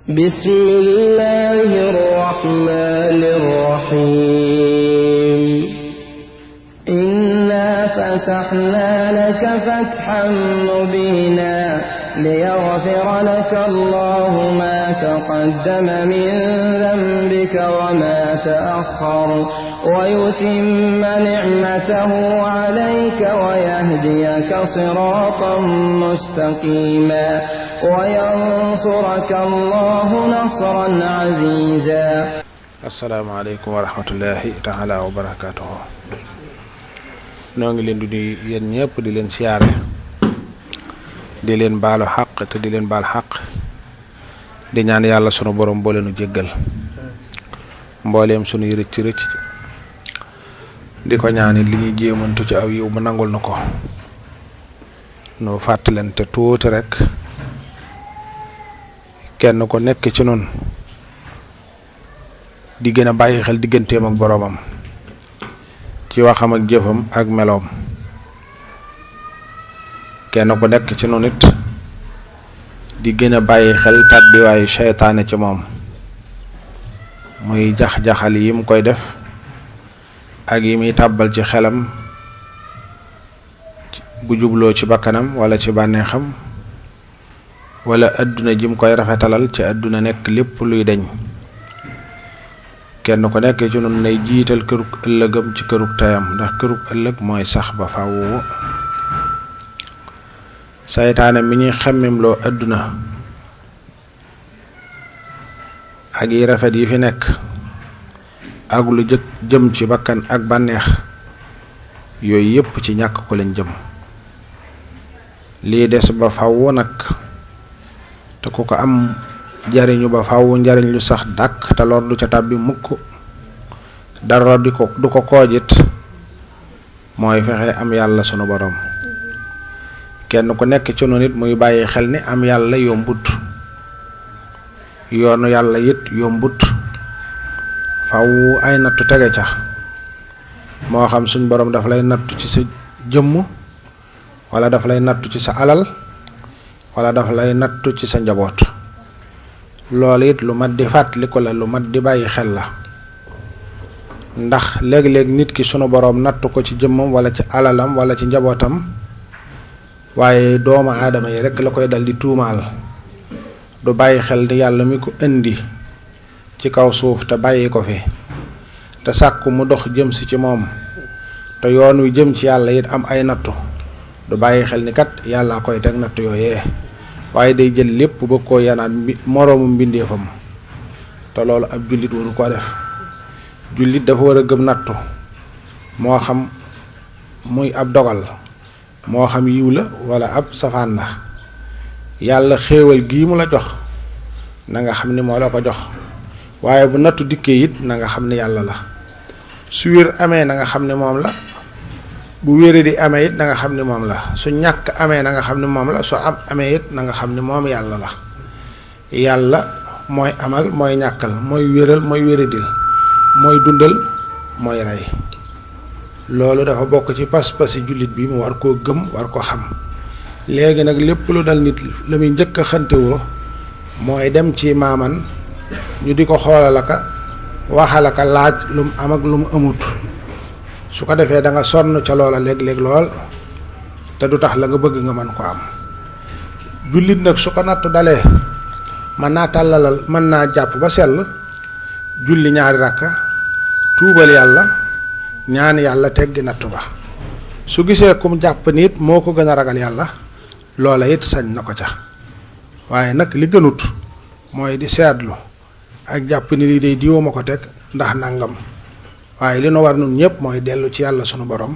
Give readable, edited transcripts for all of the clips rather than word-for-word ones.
بسم الله الرحمن الرحيم إنا فتحنا لك فتحا مبينا ليغفر لك الله ما تقدم من ذنبك وما تأخر ويتم نعمته عليك ويهديك صراطا مستقيما وينصرك الله نصرا عزيزا. السلام عليكم ورحمة الله تعالى وبركاته. noo ngi leen di nuyu yéen ñëpp di leen siyaare di leen baalu xaq te di leen baal xaq di ñaan yàlla sunu borom boole nu jéggal mbooleem sunuy rëcc rëcc di ko ñaanit li ñuy jéemantu ci aw yiw mu nangul na ko nu fàttalante tuuti rek kenn ko nekk ci nun di gën a bàyyi xel digganteem ak boroomam ci waxam ak jëfam ak meloom kenn ku nekk ci noonu it di gën a bàyyi xel tàbbiwaayu seytaane ci moom muy jax-jaxal yi mu koy def ak yi muy tàbbal ci xelam bu jubloo ci bakkanam wala ci bànneexam wala adduna ji mu koy rafetalal ci adduna nekk lépp luy deñ kenn ku nekk ci noonu nay jiital kërug ëllëgam ci kërug tayam ndax kërug ëllëg mooy sax ba faw saytaane mi ñuy xemmimloo adduna ak yi rafet yi fi nekk ak lu jëm ci bakkan ak bànneex yooyu yépp ci ñàkk ko lañ jëm lii des ba faw nag te ku ko am jariñu ba faw njariñ lu sax dàkk te lor du ca tàbbi mukk dara du ko koojit mooy fexe am yàlla sunu borom kenn ku nekk ci noonu it muy bàyyi xel ni am yàlla yombut yoonu yàlla it yombut faw ay nattu tege ca moo xam suñ borom daf lay nattu ci sa jëmm wala daf lay nattu ci sa alal wala daf lay nattu ci sa njaboot loolu it lu mat di fàttali ko la lu mat di bàyyi xel la ndax léeg-léeg nit ki sunu boroom nattu ko ci jëmmam wala ci alalam wala ci njabootam waaye doomu aadama yi rekk la koy dal di tuumaal du bàyyi xel ni yàlla mi ko indi ci kaw suuf te bàyyi ko fi te sàkku mu dox jëm si ci moom te yoon wi jëm ci yàlla it am ay nattu du bàyyi xel ni kat yàlla koy teg nattu yooyee waaye day jël lépp bëgg koo yanaat moroomu mbindeefam te loolu ab jullit waru ko def jullit dafa war a gëm nattu moo xam muy ab dogal moo xam yiw la wala ab safaan la yàlla xéewal gii mu la jox na nga xam ni moo la ko jox waaye bu nattu dikkee it na nga xam ni yàlla la su wér amee na nga xam ni moom la bu wéré di amee it na nga xam ni moom la su ñàkk amee na nga xam ni moom la su am amee it na nga xam ni moom yàlla la yàlla mooy amal mooy ñàkkal mooy wéral mooy wéradil mooy dundal mooy rey loolu dafa bokk ci pas-pasi jullit bi mu war koo gëm war ko xam léegi nag lépp lu dal nit la muy njëkk a xantewoo mooy dem ci maaman ñu di ko xoolalaka waxalaka laaj lu mu am ak lu mu amut su ko defee da nga sonn ca loola léeg-léeg lool te du tax la nga bëgg nga mën ko am jullit nag su ko nattu dalee mën naa tàllalal mën naa jàpp ba sell julli ñaari rakka tuubal yàlla ñaan yàlla teggi nattu ba su gisee kum jàpp nit moo ko gën a ragal yàlla loola it sañ na ko ca waaye nag li gënut mooy di seetlu ak jàpp ni lii day diwoo ma ko teg ndax nangam waaye li nu war nun ñëpp mooy dellu ci yàlla sunu borom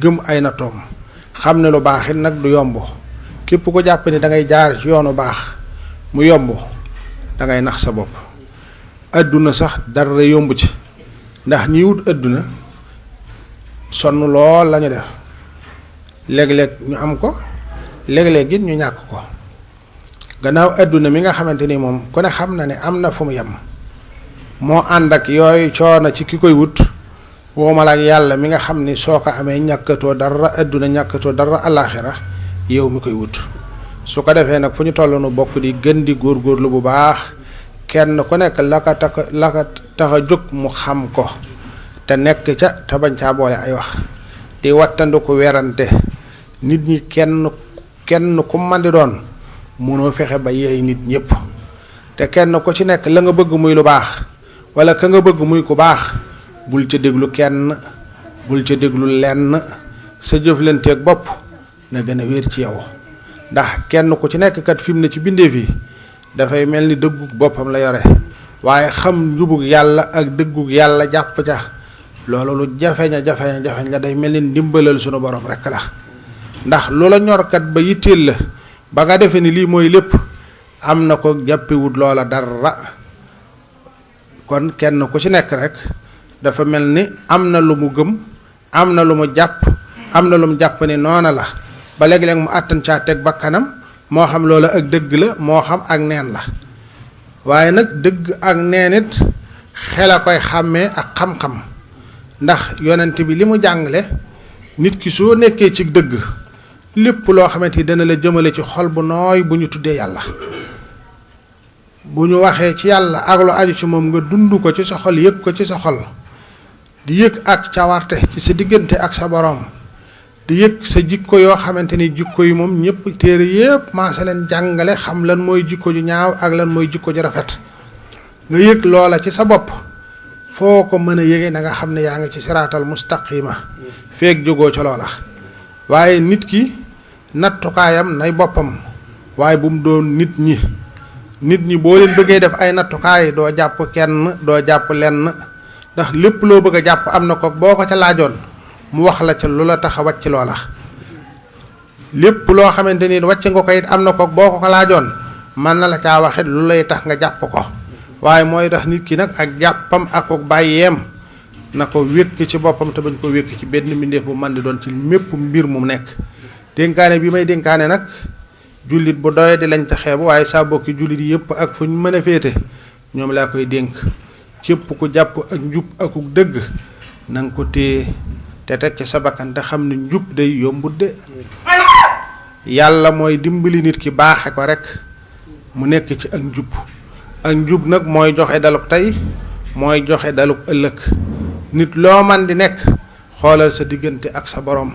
gëm ay nattoom xam ne lu baax it nag du yomb képp ko jàpp ni da ngay jaar ci yoonu baax mu yomb da ngay nax sa bopp adduna sax dara yomb ci ndax ñi wut adduna sonn lool lañu def léeg-léeg ñu am ko léeg-léeg it ñu ñàkk ko gannaaw adduna mi nga xamante ni moom ku ne xam na ne am na fu mu yem moo ànd ak yooyu coono ci ki koy wut woomala ak yàlla mi nga xam ni soo ko amee ñàkkatoo dara adduna ñàkkatoo dara alaaxira yow mi koy wut su ko defee nag fu ñu toll nu bokk di gën di góorgóorlu bu baax kenn ku nekk la ko tax a jóg mu xam ko te nekk ca te bañ caa boole ay wax di wattandu ko werante nit ñi kenn ku man di doon mënoo fexe ba yeey nit ñëpp te kenn ku ci nekk la nga bëgg muy lu baax wala ka nga bëgg muy ku baax bul ca déglu kenn bul ca déglu lenn sa jëflanteeg bopp na gën a wér ci yow ndax kenn ku ci nekk kat fi mu ne ci bindeef yi dafay mel ni dëggug boppam la yore waaye xam njubug yàlla ak dëggug yàlla jàpp ca loolu lu jafeñ la day mel ni ndimbalal sunu borom rekk la ndax loola ñorkat ba yitteel la ba nga defe ni lii mooy lépp am na ko jàppewut loola dara kon kenn ku ci nekk rek dafa mel ni am na lu mu gëm am na lu mu jàpp am na lu mu jàpp ni noona la ba léeg-léeg mu àttan caa teg bakkanam moo xam loola ak dëgg la moo xam ak neen la waaye nag dëgg ak neen it xel a koy xàmmee ak xam-xam ndax yonent bi li mu jàngale nit ki soo nekkee ci dëgg lépp loo xamante ni dana la jëmale ci xol bu nooy bu ñu tuddee yàlla bu ñu waxee ci yàlla ak lu aju ci moom nga dund ko ci sa xol yëg ko ci sa xol di yëg ak cawarte ci sa diggante ak sa boroom di yëg sa jikko yoo xamante ni jikko yi moom ñëpp téere yëpp maasa leen jàngale xam lan mooy jikko ju ñaaw ak lan mooy jikko ju rafet nga yëg loola ci sa bopp foo ko mën a yëge na nga xam ne yaa ngi ci siraatal mustaqima feeg jógoo ca loola waaye nit ki nattukaayam nay boppam waaye bu mu doon nit ñi boo leen bëggee def ay nattukaay doo jàpp kenn doo jàpp lenn ndax lépp loo bëgg a jàpp am na ko boo ko ca laajoon mu wax la ca lu la tax a wàcc loola lépp loo xamante ni wàcc nga ko it am na ko boo ko laajoon mën na la caa waxit lu lay tax nga jàpp ko waaye mooy tax nit ki nag ak jàppam ak bàyyeem na ko wékk ci boppam te bañ ko wékk ci benn mbindeef bu man di doon ci mépp mbir mu nekk dénkaane bi may dénkaane nag jullit bu doye di lañ ca xeebu waaye saa bokki jullit yi yëpp ak fu ñu mën a féete ñoom laa koy dénk képp ku jàpp ak njub akuk dëgg na nga ko téye te teg ci sa bakkan te xam ne njub day yombut de yàlla mooy dimbali nit ki baaxe ko rek mu nekk ci ak njub nag mooy joxe daluk tey mooy joxe daluk ëllëg nit loo man di nekk xoolal sa diggante ak sa borom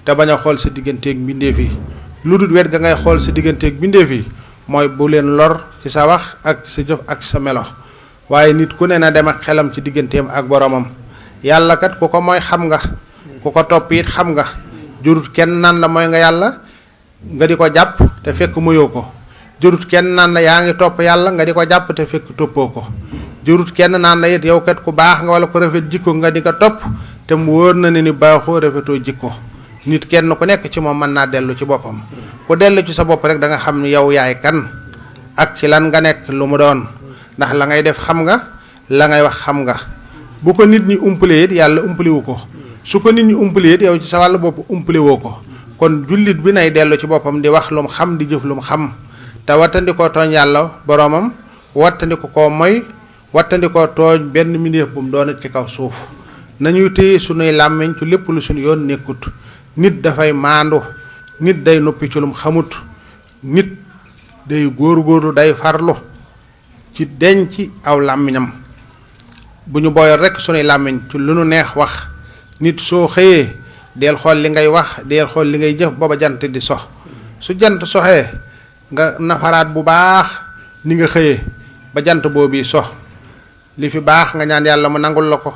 te bañ a xool sa digganteeg mbindeef yi lu dul wet ga ngay xool sa digganteeg mbindeef yi mooy bu leen lor ci sa wax ak sa jëf ak sa melo waaye nit ku ne na dem ak xelam ci digganteem ak boromam yàlla kat ku ko mooy xam nga ku ko topp it xam nga jurut kenn naan la mooy nga yàlla nga di ko jàpp te fekk moyoo ko jurut kenn naan la yaa ngi topp yàlla nga di ko jàpp te fekk toppoo ko jurut kenn naan la it yow kat ku baax nga wala ku rafet jikko nga di ko topp te mu wóor na ne ni baaxoo rafetoo jikko nit kenn ku nekk ci moom mën naa dellu ci boppam ku dellu ci sa bopp rek da nga xam ni yow yaay kan ak ci lan nga nekk lu mu doon ndax la ngay def xam nga la ngay wax xam nga bu ko nit ñi umpalee it yàlla umpaliwu ko su ko nit ñi umpalee it yow ci sa wàllu bopp umpale woo ko kon jullit bi nay dellu ci boppam di wax lu mu xam di jëf lu mu xam te wattandikoo tooñ yàlla boroomam wattandiko koo moy wattandikoo tooñ benn mbindeef bu mu doon ci kaw suuf nañuy téye sunuy làmmiñ ci lépp lu suñu yoon nekkut nit dafay maandu nit day noppi ci lum xamut nit day góor-góorlu day farlu ci denc aw làmmiñam bu ñu booyoon rekk sunuy làmmiñ ci lu nu neex wax nit soo xëyee deel xool li ngay wax deel xool li ngay jëf booba jant di sox su jant soxee nga nafaraat bu baax ni nga xëyee ba jant boobu sox li fi baax nga ñaan yàlla mu nangul la ko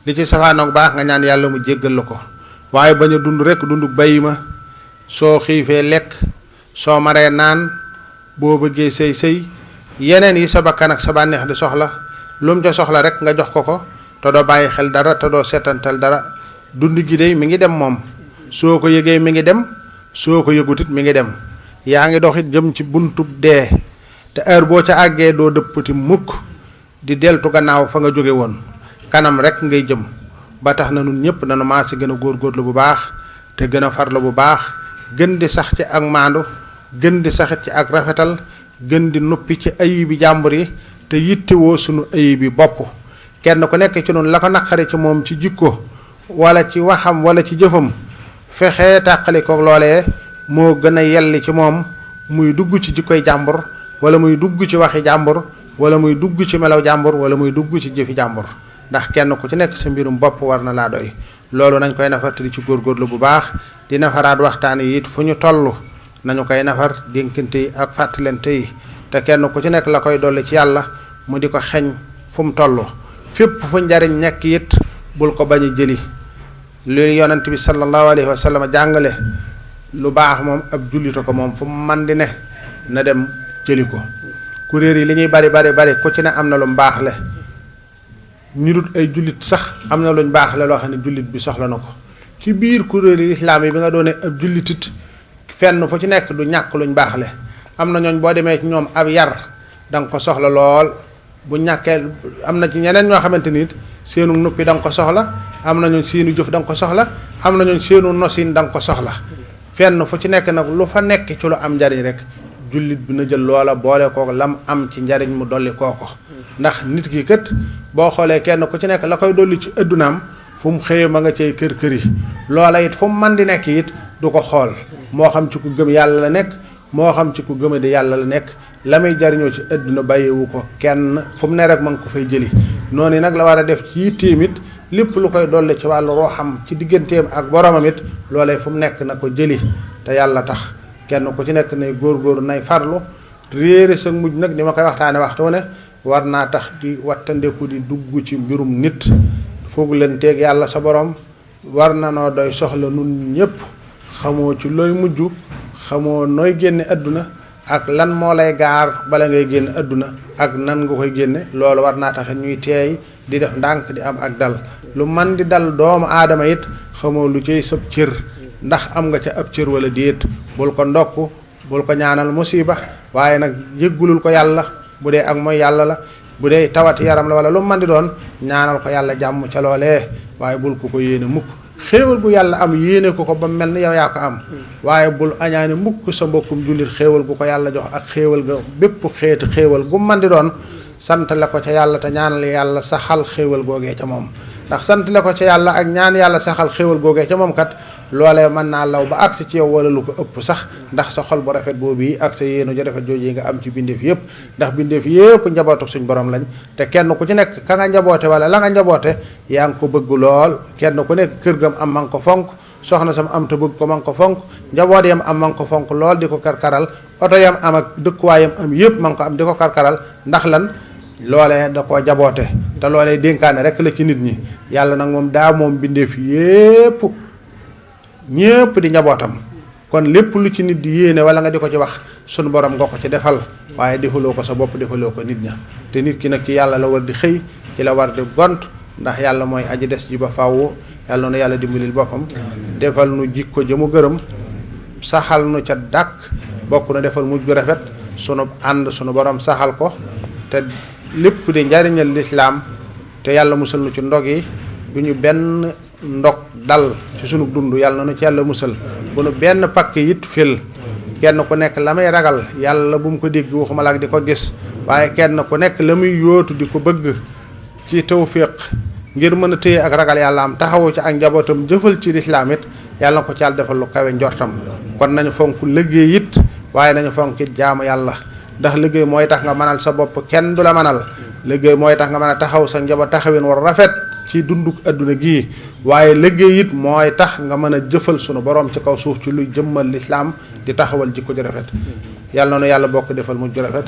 li ci safaanoog baax nga ñaan yàlla mu jéggal la ko waaye bañ a dund rekk dunduk bàyyi ma soo xiifee lekk soo maree naan boo bëggee sëy yeneen yi sa bakkan ak sa bànneex di soxla lu mu ca soxla rek nga jox ko te doo bàyyi xel dara te doo seetantal dara dund gi de mi ngi dem moom soo ko yëgee mi ngi dem soo ko yëgut it mi ngi dem yaa ngi dox it jëm ci buntub dee te heure boo ca àggee doo dëppati mukk di deltu gannaaw fa nga jóge woon kanam rek ngay jëm ba tax na nun ñëpp nanu maa si gën a góorgóorlu bu baax te gën a farlu bu baax gën di sax ci ak maandu gën di saxit ci ak rafetal gën di noppi ci ayibi jàmbur yi te yittewoo sunu ayibi bopp kenn ku nekk ci noonu la ko naqari ci moom ci jikko wala ci waxam wala ci jëfam fexee tàqali ko loolee moo gën a yelli ci moom muy dugg ci jikkoy jàmbur wala muy dugg ci waxi jàmbur wala muy dugg ci melaw jàmbur wala muy dugg ci jëfi jàmbur ndax kenn ku ci nekk sa mbirum bopp war na laa doy loolu nañ koy nafar te di ci góorgóorlu bu baax di nafaraat waxtaan yi it fu ñu toll nañu koy nafar dénkante yi ak fàttalante yi te kenn ku ci nekk la koy dolli ci yàlla mu di ko xeñ fu mu toll fépp fu njariñ nekk it bul ko bañ a jëli lu yonent bi sallallahu alayhi wa sallam jàngale lu baax moom ab jullito ko moom fu mu man di ne na dem jëli ko kuréel yi li ñuy bari ku ci ne am na lu mbaax le ñu dut ay jullit sax am na luñ baax le loo xam ne jullit bi soxla na ko ci biir kuréel yi islaam yi bi nga doonee ab jullitit fenn fu ci nekk du ñàkk luñ baax le am na ñooñ boo demee ci ñoom ab yar da nga ko soxla lool bu ñàkkee am na ci ñeneen ñoo xamante ni seenu nuppi da nga ko soxla am na ñooñ seenu jëf da nga ko soxla am na ñooñ seenu nosin da nga ko soxla fenn fu ci nekk nag lu fa nekk ci lu am njariñ rek jullit bi na jël loola boole kooko lam am ci njariñ mu dolli kooko ndax nit ki kët boo xoolee kenn ku ci nekk la koy dolli ci ëddunaam fu mu xëyee ma nga cay kër yi loola it fu mu man di nekk it du ko xool moo xam ci ku gëm yàlla la nekk moo xam ci ku gëma di yàlla la nekk la muy jariñoo ci ëdduna bàyyiwu ko kenn fu mu ne rek ma nga ko fay jëli noonu nag la war a def ci yitteem it lépp lu koy dolli ci wàllu rooxam ci digganteem ak boromam it loolee fu mu nekk na ko jëli te yàlla tax kenn ku ci nekk nay góor nay farlu réere sa mujj nag ni ma koy waxtaane waxtu ne war naa tax di wattandeku di dugg ci mbirum nit foog leen teeg yàlla sa borom war na noo doy soxla nun ñépp xamoo ci looy mujj xamoo nooy génne àdduna ak lan moo lay gaar bala ngay génn àdduna ak nan nga koy génne loolu war naa tax ñuy teey di def ndànk di am ak dal lu man di dal doomu aadama it xamoo lu ciy sab cër ndax am nga ca ab cër wala déet bul ko ndokk bul ko ñaanal musiba waaye nag yëggulul ko yàlla bu dee ak mooy yàlla la bu dee tawati yaram la wala lu man di doon ñaanal ko yàlla jàmm ca loolee waaye bul ko yéene mukk xéewal gu yàlla am yéene ko ba mel ni yow yaa ko am waaye bul añaane mukk sa mbokkum jullit xéewal gu ko yàlla jox ak xéewal ga bépp xeeti xéewal gu man di doon sant la ko ca yàlla te ñaanal yàlla saxal xéewal googee ca moom ndax sant la ko ca yàlla ak ñaan yàlla saxal xéewal googee ca moom kat loolee mën naa law ba agsi ci yow wala lu ko ëpp sax ndax sa xol bu rafet boobu yi ak sa yéenu ju rafet jooju yi nga am ci bindeef yëpp ndax bindeef yëpp njabootu suñ borom lañ te kenn ku ci nekk ka nga njaboote wala la nga njaboote yaa ngi ko bëgg lool kenn ku nekk kër gam am ma nga ko fonk soxna sam am te bëgg ko ma nga ko fonk njaboot yam am ma nga ko fonk lool di ko karkaral oto yam am ak dëkkuwaayam am yëpp ma nga ko am di ko karkaral ndax lan loolee da koo jaboote te loolee dénkaane rek la ci nit ñi yàlla nag moom daa moom bindeef yëpp ñépp di njabootam kon lépp lu ci nit di yéene wala nga di ko ci wax sunu borom nga ko ci defal waaye defaloo ko sa bopp defaloo ko nit ña te nit ki nag ci yàlla la war di xëy ci la war di gont ndax yàlla mooy aji des ji ba fàww yàlla noonu yàlla dimbalil boppam defal nu jikko jëmu gërëm saxal nu ca dàkk bokk na defal mujj gu rafet sunu ànd sunu borom saxal ko te lépp di njariñal lislaam te yàlla musal nu ci ndog yi bu ñu benn ndog dal ci sunu dund yàlla na nu ci yàlla musal bu nu benn pakk it fil kenn ku nekk la may ragal yàlla bu mu ko dégg waxuma la ak di ko gis waaye kenn ku nekk la muy yóotu di ko bëgg ci tawfiq ngir mën a téye ak ragal yàlla am taxawu ci ak njabootam jëfal ci lislaam it yàlla na ko ci yàlla defal lu kawe njortam kon nañu fonk liggéey it waaye nañu fonk it jaamu yàlla ndax liggéey mooy tax nga mënal sa bopp kenn du la mënal liggéey mooy tax nga mën a taxaw sa njaboot taxawin war rafet ci dunduk adduna gii waaye liggéey it mooy tax nga mën a jëfal sunu borom ci kaw suuf ci luy jëmmal lislaam di taxawal jikko ju rafet yàlla na nu yàlla bokk defal mujj ju rafet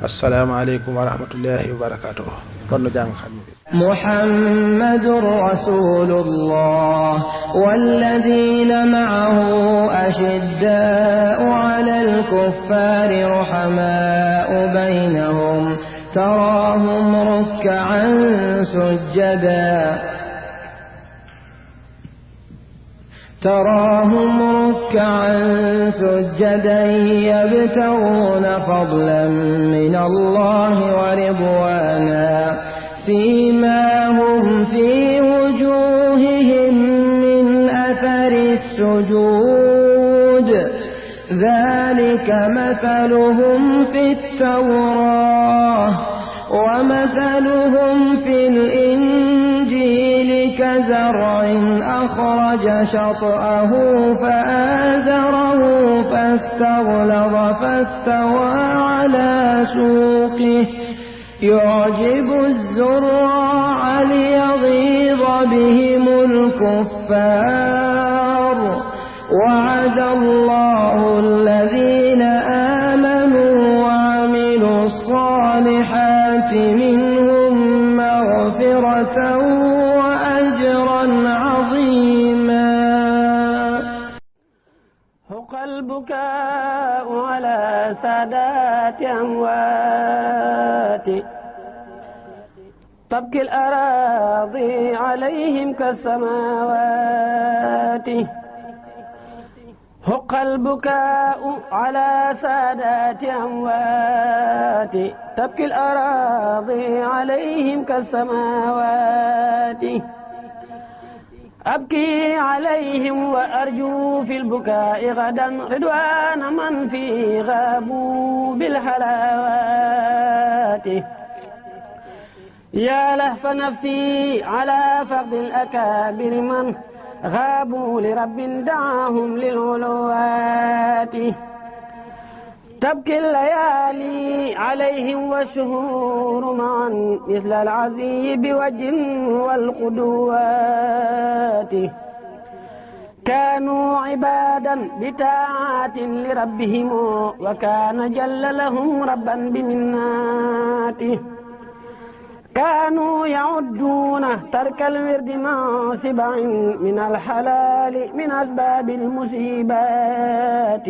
asalaamaaleykum wa rahmatullahi wa barakaatuh kon nu jàng xam محمد رسول الله والذين معه أشداء على الكفار رحماء بينهم تراهم ركعا سجدا يبتغون فضلا من الله ورضوانا سيماهم في وجوههم من أثر السجود ذلك مثلهم في التوراة ومثلهم في الإنجيل كزرع أخرج شطأه فآزره فاستغلظ فاستوى على سوقه يعجب الزراع ليغيظ بهم الكفار وعد الله الذين آمنوا وعملوا الصالحات منهم مغفرة وأجرا عظيما. حق البكاء على سادات أموات تبكي الأراضي عليهم كالسماوات. حق البكاء على سادات أموات تبكي الأراضي عليهم كالسماوات. أبكي عليهم وأرجو في البكاء غدا رضوان من في غابوا بالحلاوات. يا لهف نفسي على فقد الأكابر من غابوا لرب دعاهم للعلوات. تبكي الليالي عليهم والشهور معا مثل العزي بوجه والقدوات. كانوا عبادا بتاعات لربهم وكان جل لهم ربا بمناته. كانوا يعدون ترك الورد مع سبع من الحلال من أسباب المصيبات.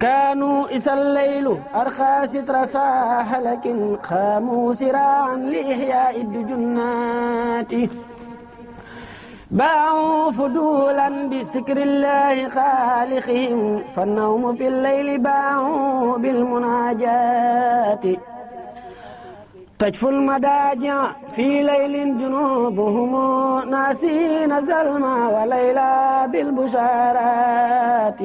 كانوا إذا الليل أرخى ستر ساح لكن قاموا سراعا لإحياء الدجنات. باعوا فضولا بذكر الله خالقهم فالنوم في الليل باعوا بالمناجات. تجفو المداجع في ليل جنوبهم ناسين زلما وليلى بالبشارات.